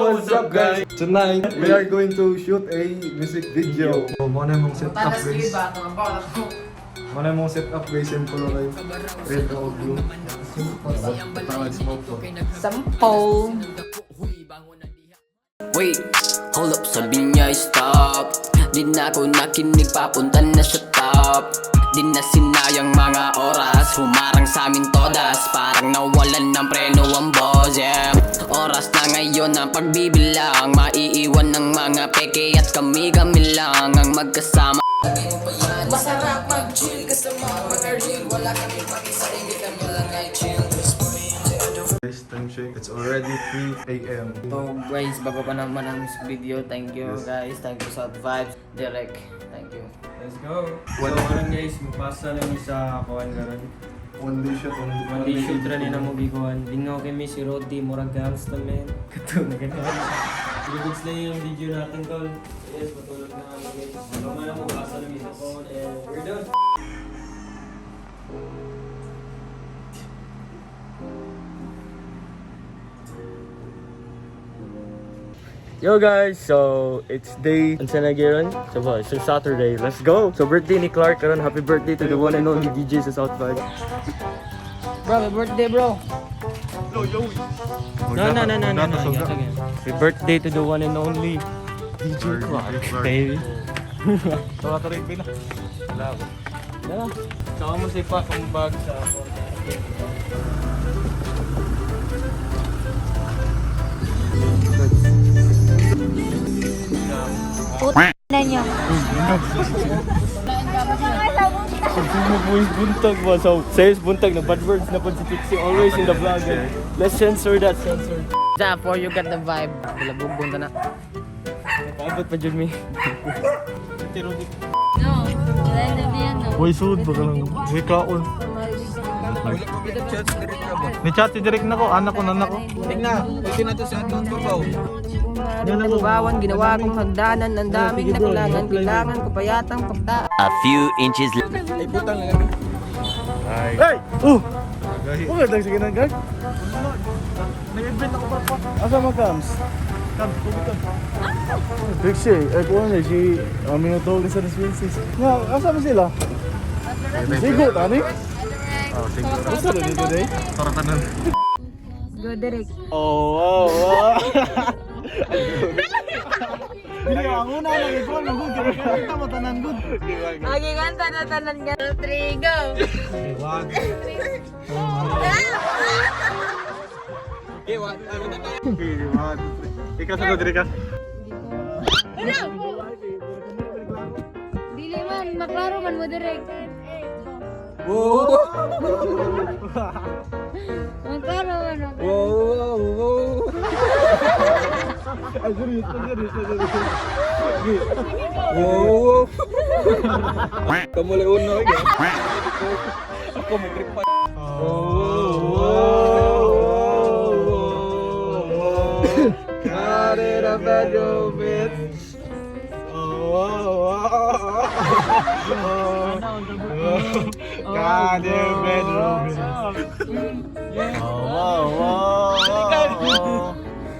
What's up, guys? Tonight, we are going to shoot a music video. So, mao na mong set up, guys. Mao na mong set up, guys. Simple lang kayo. Red o blue. Tawag smoke to. Sample. Wait, hold up, sabi niya stop. Di na ako nakinig, papunta na sa top. Di na sinayang mga oras, humarang sa amin todas. Parang nawalan ng preno ang boss, yeah. Oras na ngayon ang pagbibilang. Maiiwan ng mga peke at kami-kami lang ang magkasama. Masarap mag-chill kasama mga real. Wala kami pati sa kami lang ay chill. Guys, time check. It's already 3 a.m. So guys, bago pa naman ang music video. Thank you guys. Thank you sa vibes. Direk, thank you. Let's go. So, karon guys, mupasa lang mi sa kuan karon. One day shoot. One, One day shoot ra ni namo gikuan. Lingaw kay mi si Roddy, murag gangsta man. Kato na ganun. Records lang yung video natin, tol. Yes, matulog na kami, guys. So, man mo pasa lang mi sa phone and we're done. Yo guys, so it's day unsa na gyud? So ba, it's a Saturday. Let's go. So birthday ni Clark karon. Happy birthday to the one and only DJ sa South Vibes. Bro, happy birthday, bro. No. Again, again. Happy birthday to the one and only DJ Clark, baby. Dala. Saka mo si Pak ang bag sa Na nyo. Boys buntag ba? So, says buntag na bad words na po si Trixie always in the vlog, eh. Let's censor that, censor. Sa for you got the vibe. Bilabog bunta na. Paabot pa dyan mi. No. Wala na yan, no. Uy, sud ba ka lang? Uy, kaon. Ni chat si direct na ko, anak ko, nanak ko. Nagubawan, ginawa kong hagdanan. Ang daming nakulangan. Kailangan ko pa yatang pagta. A few inches Hey! Oh! Oh, lang sige nang gag. Nag-event ako pa. Asa mo kams? Kams, tubig kams. Trixie, ay kuha niya si amin na tawag sa Princess. Nga, asa mo sila? Sigo, tani? Oh, siguro. Asa na dito day? Tara tanan. Go direct. Oh, wow. Dili ang una lang ikaw nang good kaya mo tanan good. Okay, kanta na tanan ka. 3, go! Ikaw sa diri ka. Dili man, maklaro man mo direct. Maklaro man. Maklaro. Ay, serious, serious, serious.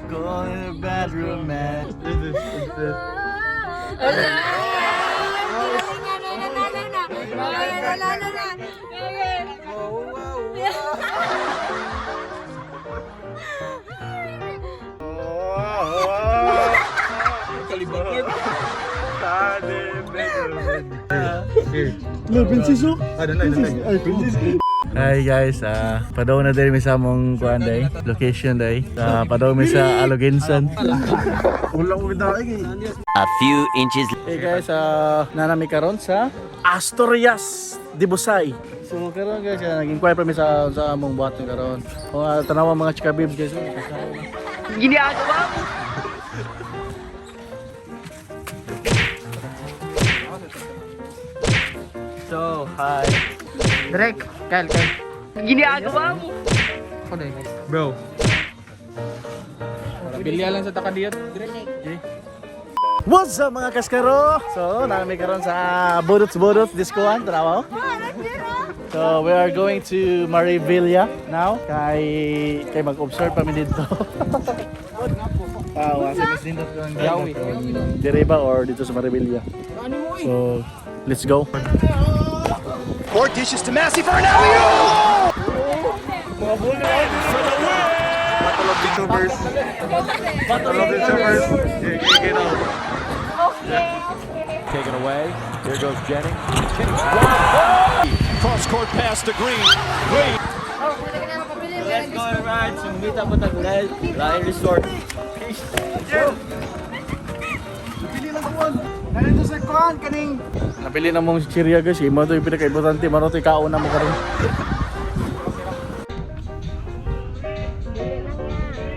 Go in the bedroom, man. This is this. Wala na, na, na, na, na. Wala na, na, na, na. Okay. No, princess oh. Princess. Ay, princess. Hi guys, padaw na diri mi sa among kuan day, location day. Padaw mi sa Aloginsan. Ulang ko daig. A few inches Hey guys, nanami karon sa Asturias, Dibusay. So karon guys, nag-inquire pa mi sa among buhaton karon. Kung tanawa mga chika babes guys. Oh, Ginagawa mo. So, hi. Direk, Kyle, Kyle. Ginagawa mo. Ako na Bro. What's up, mga kaskaro? So, nanami karon sa Budots Budots Discoan, tanawa. So, we are going to Marivilla now. Kay mag-observe pa mi dito. Tao, asa mas nindot ko ang dagat. Dire ba or dito sa Maribilla. So, let's go. Four dishes to Massey for an alley-oop! Battle of YouTubers. Battle of YouTubers. Yeah, get out. Taken away. Here goes Jennings. Jennings wide. Cross court pass to Green. Green. Let's go right. Sumita po tag Lion Resort. Nandito sa kuan kaning Napili na mong chichirya guys, kay mo to yung pinaka-importante, maro to ikaon na mo karon.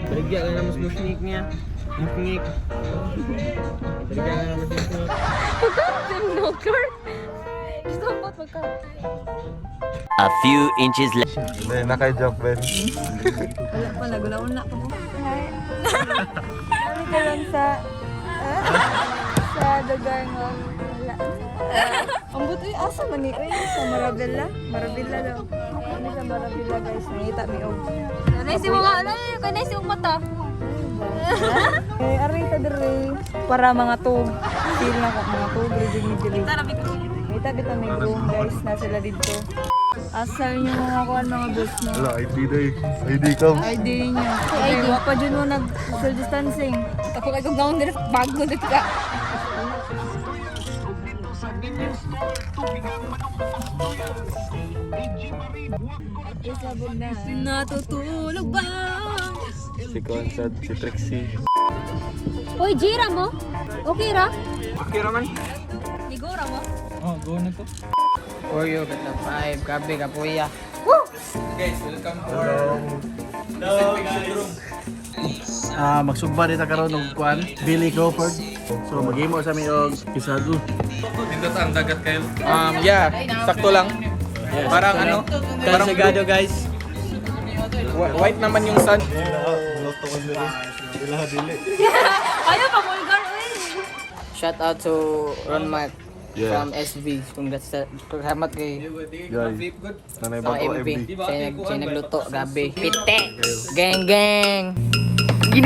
Baligya ka na mas musnik niya. Musnik. Baligya ka na mas musnik. Pagka, no, Clark. Gusto ko pagka. A few inches later. Hindi, naka-joke Ben. Wala pa, nagulaw na ako. Kami ka lang sa... Sa lugar nga. Wala. Ang buto yung asa man ni. Uy, sa Marabella. Marabella daw. Kami sa Marabella guys. Nangita mi og. Nanay si mga ano, kanay si mata. Eh, aray ta diri para mga tug. Feel na ko mga tug diri ni diri. Ngita bitaw may room guys na sila dito. Asa yung mga kuan mga boss no. Wala, ID day. ID ka. ID niyo. Ay, wa pa jud mo nag social distancing. Ako kay kung gaon diri bago dito ka. Natutulog ba? Si Consad, si Trixie. Uy, Jira mo? Okay ra? Okay ra man. Ligura mo? Oh, go na to. Oreo, ganda 5, gabi, kapuya. Guys, welcome to our Hello guys. Magsugba dito karon og kuan, Billy Crawford. So maghimo sa mi og isado. Nindot ang dagat kayo. Yeah, sakto lang. Parang ano, Parang sigado guys. White naman yung sun. Loto ko nila. Ilaha dili. Ayaw pa vulgar uy. Shout out to Ron Mark Yeah. from SV. Congrats sa salamat kay Guys, nanay sa bato MB. MB. Siya nagluto, gabi. Pite! Gang gang! I'm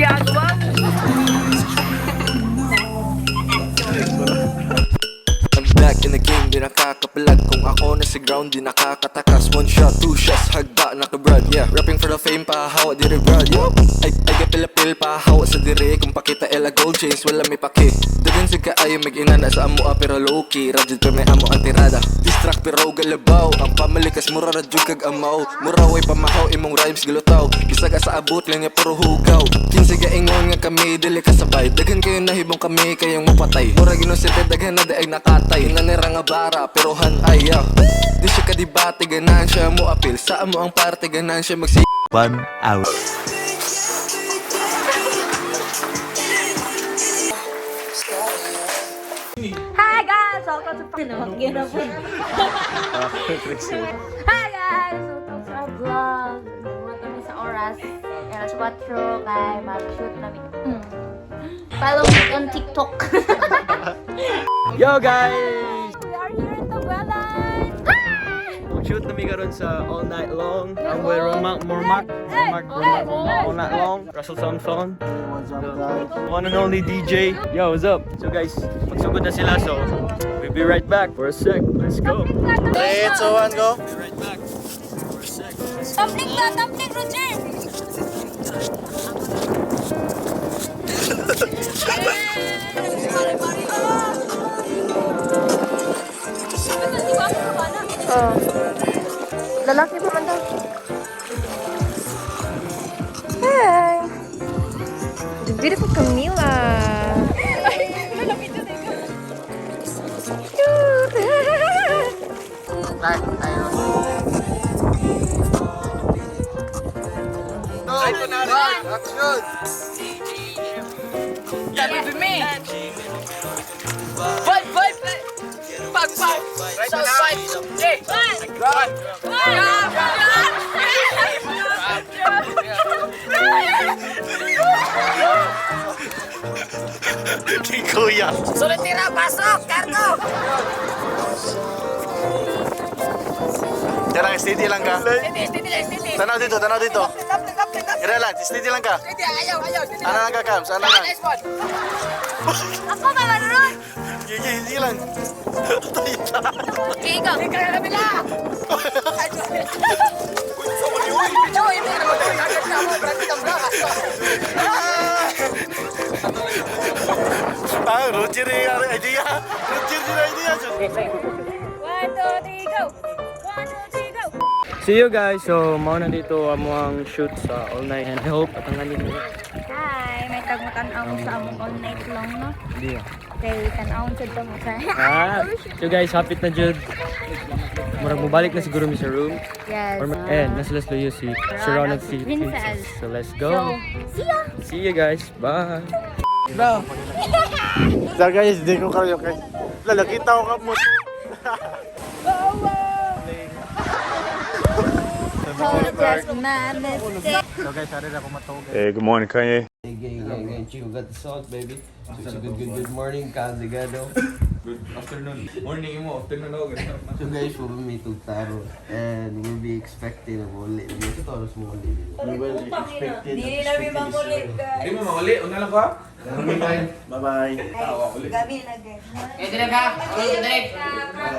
back in the game, di nakakapalag. Kung ako na sa ground, di nakakatakas. One shot, two shots, hagba, nakabrad. Yeah, rapping for the fame, pahawa, di brad. Yeah, ay gapilapil, pahawa sa dire. Kung pakita ela gold chains, wala may paki. Dagan sa kaayo, mag-inana sa amo, pero low-key. Radyo pero may amo ang tirada. Distract pero galabaw. Ang pamalikas, mura radyo kag amaw. Mura way pamahaw, imong rhymes gilutaw. Bisag sa abot lang niya puro hugaw. Kinsi ka ingon nga kami, dili kasabay. Daghan kayo nahibong kami, kayong mapatay. Mura ginusite, daghan na di ay nakatay. Nanira nga bara, pero han ay yeah. Di siya kadibate, ganahan siya mo apil. Sa amo ang parte, ganahan siya magsi 1 hour. Hi guys! Welcome to Hi guys! Welcome to our vlog. Mga kami sa oras. Alas 4 kay mag-shoot namin. Follow me on TikTok. Yo guys! We are here in Tabuelan! Ah! Shoot na mi karon sa all night long. I'm with Romark, Mormac, Romark, Romark, all night long. Russell Thompson, What's up guys? one and only DJ. Yo, what's up? So guys, magsugod na sila so we'll be right back for a sec. Let's go. 3, 2, 1, go! Be right back for a sec. Tumbling na! Tumbling, Roger! Oh. Lalaki pa man daw. Hi! The beautiful Camila. Cute! Kuya! Tara, steady lang ka. Steady, steady. Tanaw dito, tanaw dito. Kira lang, steady lang ka. Steady, ayaw, ayaw. Ano lang ka, Cams? Ano lang? Ako ba marunong? Gigi, sige lang. Okay, ikaw. Ah, Roger yung idea. Roger yung idea. One, two, three, go! One, two, three, go! See you guys. So, mao na dito amo ang shoot sa all night and I hope at ang mo. Hi! May tagmutan ako sa among all night long, no? Hindi ah. Kay tan-awon sad ka mo sa. Ah, so guys, hapit na jud. Murag mobalik na siguro mi sa room. Yes. Or, and nasa last si Sharon at si Princess. Princess. So let's go. So, see ya! See you guys. Bye. So guys, di ko kayo guys. Lalakita ko ka mo. Apologize for my mistake. So guys, sorry na ako matawag. Hey, good morning, Kanye. Hey, gang, gang, gang, Chico got the salt, baby. So it's a good, good, good morning, Kazigado. Good afternoon. Morning mo, afternoon ako. So guys, we'll be meeting Taro and we'll be expecting a muli. Dito Taros mo uli. Dili na mi mangulit, guys. Hindi mo mauli, una lang ko ah. Bye-bye. Gabi na, guys. Eh, dire ka. Dire.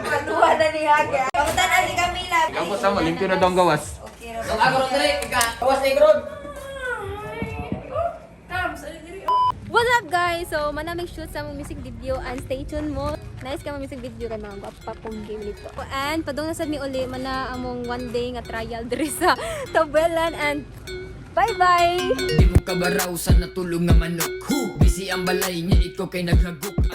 Pagduha na ni Hage. Pangutan na si Camila. Ikaw sama, limpyo na daw ang gawas. Okay ra. Ako ron dire. Gawas na ron. What's up, guys? So, manaming shoot sa among music video and stay tuned mo. Nice ka mga music video kay mga gwapa kong game nito. And padung na sad mi uli mana among one day nga trial diri sa Tabuelan and bye-bye! Di mo kabaraw sa natulog nga manok. Hu! Busy ang balay niya, ikaw kay naghagok.